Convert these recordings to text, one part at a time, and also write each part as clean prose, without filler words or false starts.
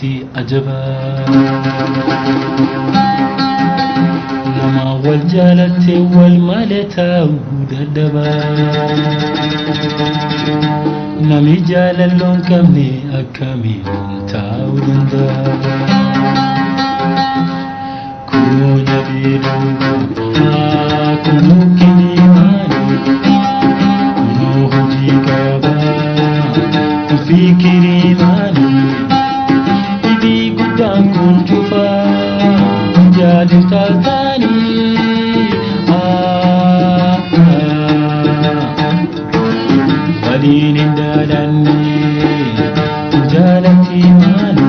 Jaalalti ajaba. Nama wal jaalatte wal malee taa'uu dadhaba. Nami jaalalloon qabne akkamiin taa'uu danda'a? Kunoo jabeeduu kunoo kilimaanii kunoo hojii qabaa kun fikirii maalii dhibii guddaan kun cufaa jaadin taaltaanii. Waliin hin dhaalanne jaalatti maali?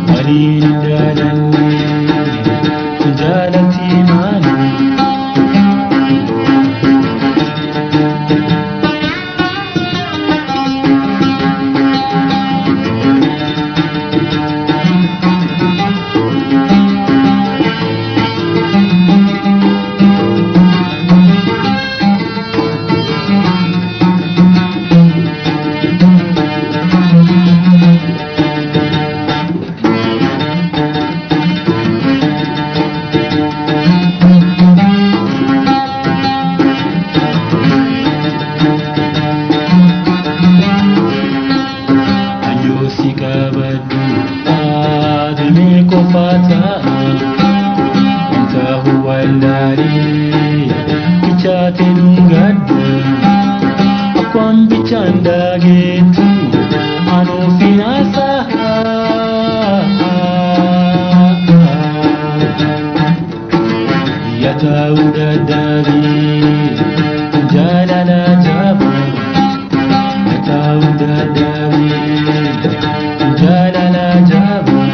Waliin hin dhaalanne jaalatti maali? Ayyoo si qabadhu aadamee qofaa ta'a. Wanta huwallaalee bichaatee dhungadhu. Akkaan bichaan daageetu anuuf hin haasa'a. Yaa ta'uu dadhabee jaalala jabaa. Yaa ta'uu dadhabee jaalala jabaa.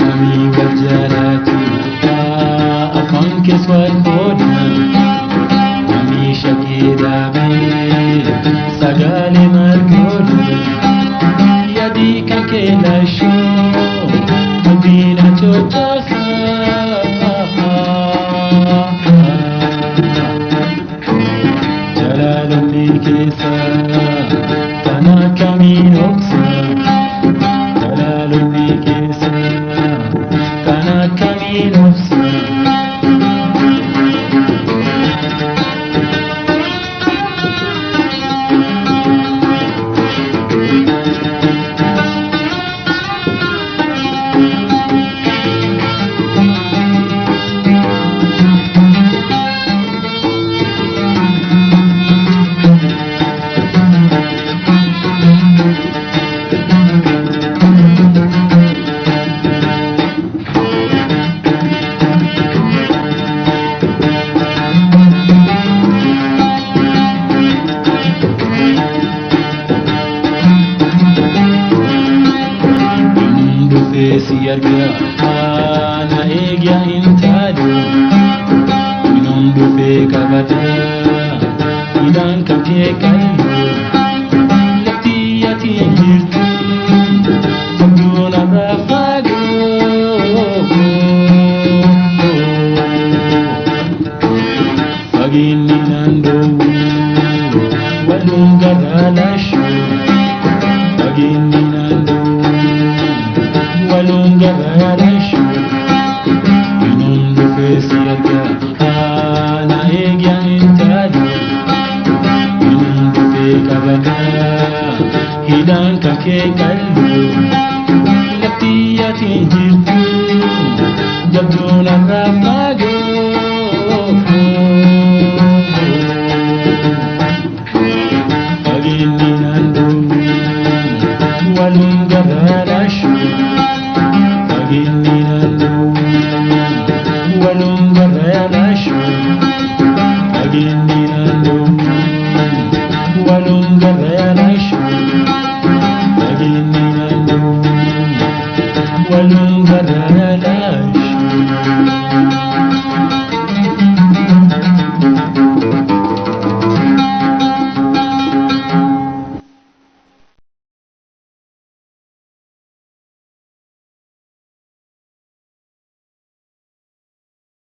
Namni wal jaalatu afaan keessa wal qooda. Namni shakkii dhaabee sagalee maal godha? Yaadii kan kee lashoo qalbii na chochosa. Jaalalli keessa tan akkamiin obsa? Jaalalli keessa tan akkamiin obsa? Dhufee si argaa na eegyaa hin taatu. Minuun dhufee qabata hidhaan kan kee qallu. Lafti ati hin jirtu hunduu narraa fagoo. Fageenyi naan dhoowwu waluun garaa laashu. Fageenyi naan dhoowwu waluun garaa laashu. Minuun dhufee si argaa na eegyaa hin taatu. Minuun dhufee qabata hidhaan kan kee qallu.